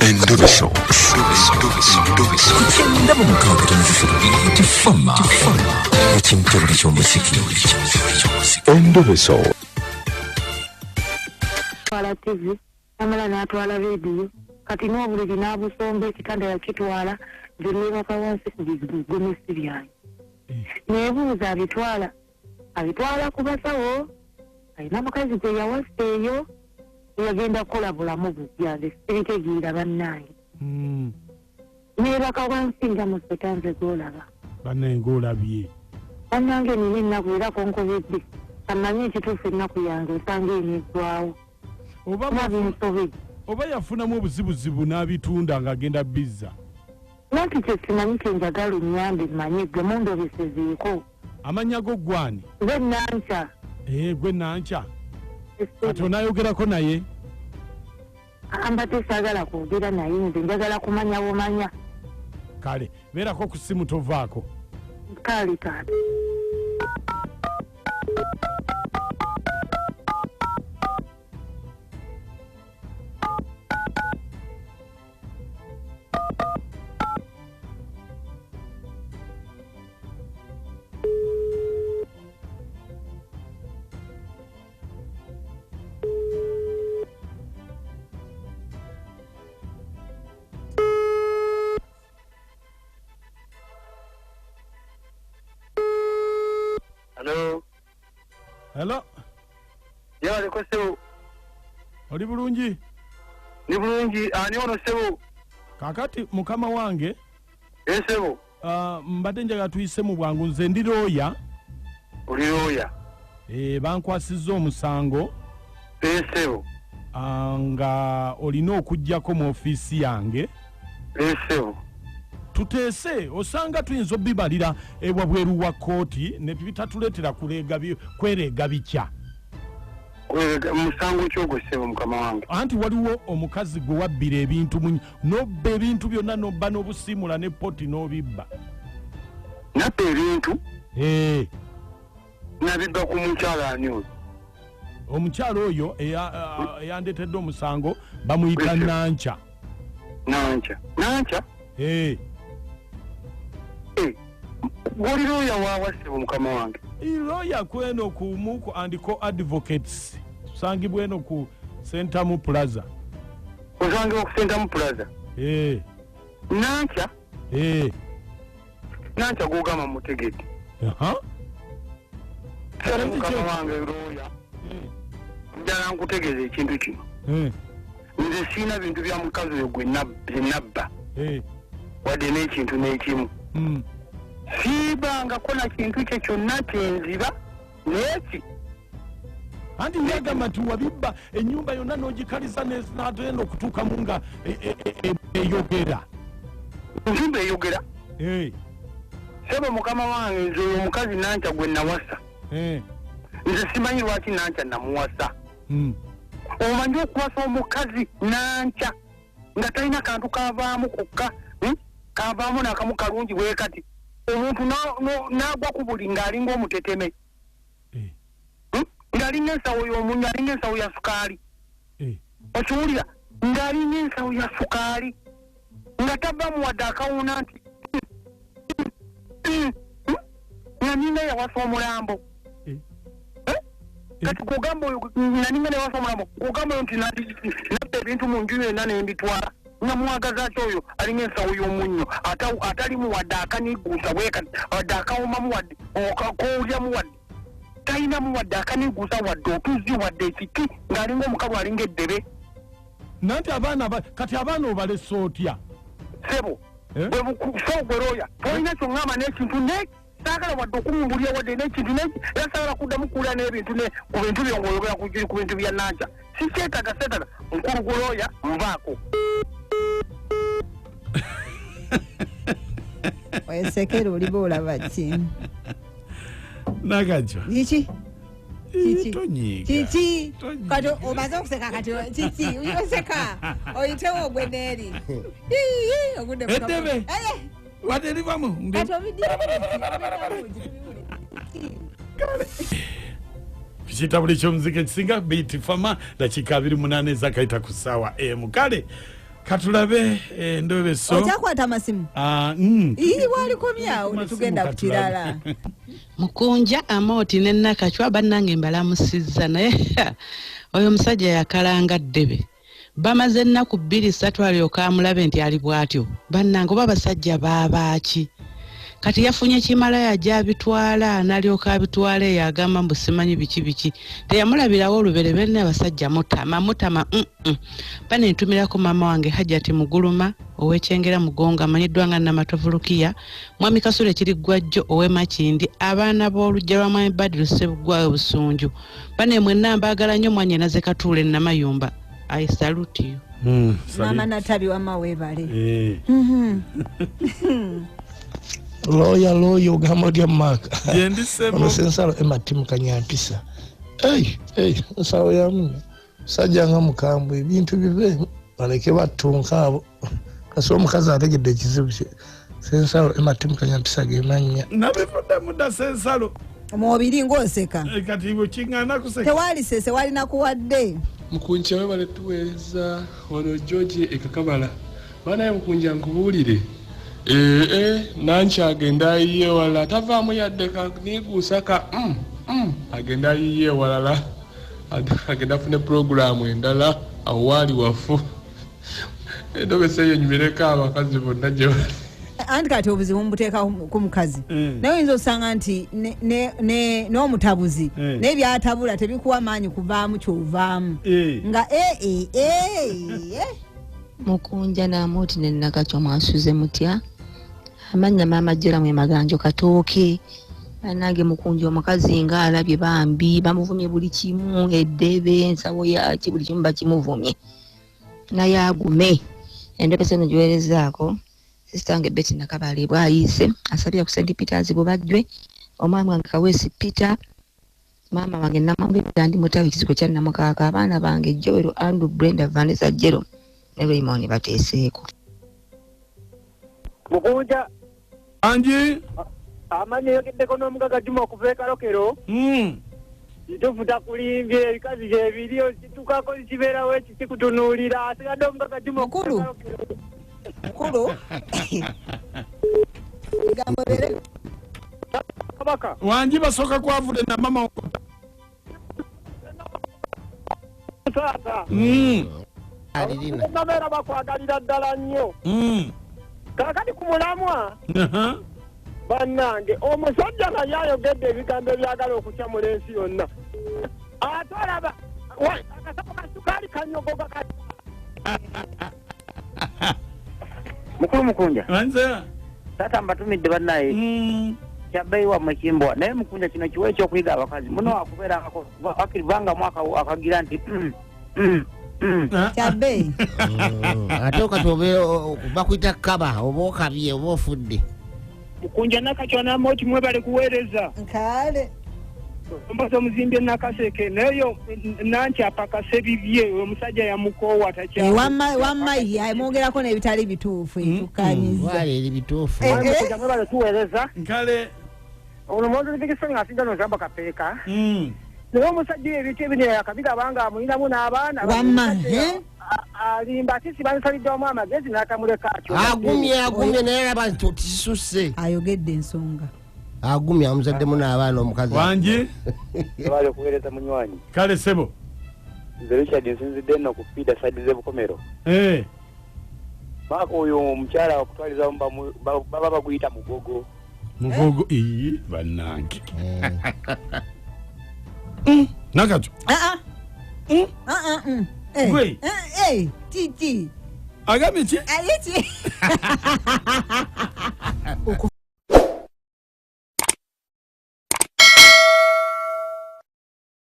Endobeso. Ku 96 Beat Fama ekimtebuli ky'omuziki. Endobeso. Twala TV, namala n'atwala rediyo, kati n'obuliri n'abusomba, ekitanda yakitwala. Nze neebaka wansi ku bigomesi byange. Neebuuza, abitwala abitwala ku basawo? Alina mukazi gwe yawasa eyo, yagenda kukola bulamu bupya? Nze sibitegeera, bannange. Neebaka wansi nga musota, nze gwolaba. Bannaye, ngaolabye. Bannange, nina ennaku era konkobedde amanye ekituufu. Ennaku yange osanga eneggwawo. Oba kuba binsobedde. Oba yafunamu obuzibuzibu n'abitunda ng'agenda bizza. Nanti kye simanyi, kyenjagala onnyambe mmanye, gwe mundobesezeeko. Amannya go gwani? Nze Nankya. Ee, gwe Nankya, kati onayogerako naye? Mbadde saagala kwogera naye, nze njagala kumanya bumanya. Kale beerako ku simu, tovaako. Kale taata. Hello. Hello. Yebaleko ssebo. Oli bulungi? Ndi bulungi, ani ono ssebo? Kakati mukama wange. Ee ssebo. Mbadde njagala tuyise mu bwangu, nze ndi looya. Oli looya? E, bankwasizza omusango. Ee ssebo. Nga olina okugjako mu ofiisi yange. Ee ssebo. Tuteese, osanga tuyinza obibalira ewabweru wa kooti ne bitatuleetera kwereega bikya. Kwerega musango ki ogwo ssebo, mukama wange? Anti waliwo omukazi gwe wabbira ebintu n'obba ebintu byonna, n'obba n'obusiimula ne poti n'obibba. Nabba ebintu? Ee. Nabibba ku mukyala ani oyo? Omukyala oyo eyandeetedde omusango bamuyita Nankya. Nankya? Nankya? Ee. Gwoli looya waawa ssebo, mukama wange? Looya kweno ku Muku and Co Advocates, tusangibwa eno ku Sentamu Plaza. Osangibwa ku Sentamu Plaza? Ee. Nankya? Ee. Nankya gwogamba mutegedde? Aha. Ssebo mukama wange looya, njala nkutegeeza ekintu kino. Nze siina bintu bya mukazi oyo gwe nabba, wadde n'ekintu n'ekimu. Siibangako na kintu kye kyonna kyenziba neki. Anti yagamba nti wabibba ennyumba yonna n'ogikaliza n'agenda okutuukamu nga eyogera. Ennyumba eyogera? Sebo mukama wange, nze oyo omukazi Nankya gwe nawasa, nze simanyi lwaki Nankya namuwasa. Omanyi okuwasa omukazi Nankya nga talina kantu kavaamu kokka, Kavaamu nakamu kalungi bwe kati, omuntu n'agwa ku buli ng'alinga omuteteme, Ng'alinga ensawo y'omunnyo, alinga ensawo ya sukaali. Okiwulira? Ng'alinga ensawo ya sukaali, nga tavaamu wadde akawuuna nti nga ninga yawasa omulambo. Eh? Kati kugamba oyo nga ninga newasa omulambo, kugamba oyo nti nabba ebintu mu nju yonna nembitwala, nga mwagaza ki oyo alinga ensawo y'omunnyo, atalimu wadde akaniguusa bwekati, wadde akawomamu, wadde kowulyamu, wadde talinamu wadde akaniguusa, wadde otuzzi, wadde ekiki, ng'alinga omukalu, alinga eddebe. Nanti abaana kati abaana obalese otya? Sebo. Eh? So gwe looya tolina kyoŋŋamba n'ekintu ne saagala wadde okumumbulira wadde n'ekintu era saagala kuddamu kuwulira n'ebintu ne ku bintu byo ng'oyogera ku bintu bya Nankya. Sikyetaaga, seetaaga nkulu gulooya, nvaako. Wesekera, oliba olaba ki? Nagajwa. Kiki? Kiki? Tonyiiga. Kiki? Tonyiiga. Kati omaze okuseka, kati kiki oseka? Oyitewo ogwe neeri ogudde mu Eddebe. Eh, Wadde livamu. Kati obiddira. Kitabuli ky'omuziki ekisinga Beat Fama, dakiika 28 ezakayita ku ssaawa emu. Kale. Katulabe endobeso. Okyakwata amasimu? Ii walikomyawo ne tugenda ku kirala. Mukunja Amooti ne Nakacwa bannange mbalamusizza, naye oyo omusajja yakalanga ddebe. Bamaze ennaku 2-3 alyoka amulabe nti ali bw'atyo. Bannange oba abasajja baabaaki? Kati yafunye kimalaya gy'abitwala n'alyoka abitwala eyo agamba mbu simanyi biki biki. Teyamulabirawo olubereberye abasajja mutama mutama. Bane ntumirako maama wange Hajjati Muguluma ow'Ekyengera Mugongo amanyiddwa nga Namatovu Lukiya, Mwami Kasule Kiriggwajjo ow'e Makindi, abaana b'oluggya lwa Mwami Badru Ssebuggwawo Busunju. Bane mwenna mbaagala nnyo mwannyinaze Katuule Namayumba. I salute you. Mama Natabi wamma weebale. Lawyer, lawyer, ogamba otya Mark? Ono Sensalo Emma Timu Kanyampisa. Ei, nsawo ya munyo. Sajja nga mukambwe, ebintu bive baleke battunka abo. Kasi omukazi ategedde ekizibu kye. Sensalo Emma Timu Kanyampisa ge mannya. Nabivudde mudda Sensalo. Omubiri ng'oseka. Kati bwe kiŋŋaana kuseka. Tewalisese, walinakuwadde. Mukunja webale tuweereza wano George e Kakabala. Banaye Mukunja nkubuulire. Nanki agenda ayiye walala tavaamu yadde kaniguusa agenda ayiye walala agenda afune pulogulaamu endala awo waali wafu. Endobesa eyo nyumireko abakazi bonna gye bali. Anti kati obuzibu mbuteeka ku mukazi. Naye oyinza osanga nti n'omutabuzi naye byatabula tebikuwa maanyi kuvaamu ky'ovaamu. Nga Mukunja n'Amooti ne Nakacwa mwasuze mutya? Amannya Maama Jera mwe Maganjo Katooke. Bannange Mukunja omukazi nga alabye bambi bamuvumye buli kimu, eddebe, ensawo yaki, buli kimu bakimuvumye. Naye agume. Endobesa eno giweerezaako sisita wange Betty Nakabaale bw'ayiise asabira ku St. Peters Bubajjwe, omwami wange Kaweesi Peter, maama wange Namambe Dandi Mutawe ekizigo kya Namukaaka, abaana bange Joel, Andrew, Brenda, Vanessa, Jero ne Raymond bateeseeko. Mukunja angi amannya yogeddeko n'omugaga Juma okuva e Kalokero. Kituufu takulimbye, ebikazi gyebiri okitukako kibeerawo ekikutunuulira. Asigadde omugaga Juma okuva e Kalokero. Mukulu. Ebigambo bere. Kabaka. Wangi basooka kwavule na mama. Taata. Nabeera bakwagalira ddala nnyo. Kaakati ku mulamwa. Bannange omusajja naye ayogedde ebigambo ebyagala okukyamula ensi yonna. Ate olaba akasawo ka sukaali kanyogoga kati. Mukulu Mukunja. Nze. Taata mbatumidde bannaye. Kyabbeeyi wammwe kimbwa. Naye Mukunja kino kiwa ekyokuyiga abakazi. Muno akubeerangako akirivanga mwaka akagira nti Kyabbeeyi. Ate kati bakuyita kaba oba okabye oba ofudde. Mukunja Nakacwa n'Amooti mwebale kuweereza. Kale. Ombaza omuzimbye Nakaseke naye Nanki apakase bibye omusajja yamukoowa takya. Wamma ye amwogerako n'ebitali bituufu etukanyiza. Wale eri bituufu. Mukunja mwebale tuweereza. Kale. Ono mwozo Vikisoni asinga n'ozamba kapeeka. Naye omusajja ebintu ebinene yakabiraba nga amulinamu n'abaana. Wamma alimba sisi bansaliddwamu amagezi n'atamuleka atyo. Agumye naye laba nti otisuse. Ayogedde ensonga. Agumye amuzaddemu n'abaana omukazi. Wangi. Webale okuweereza munywanyi. Kale ssebo. Nze Richard nsinzidde nno ku Feeder side z'Ebukomero. Maaka oyo omukyala okutwaliza baba baguyita mugogo. Mugogo iyi bannange. Nakacwa. Gwe. Titi. Agambye ki? Ayiki.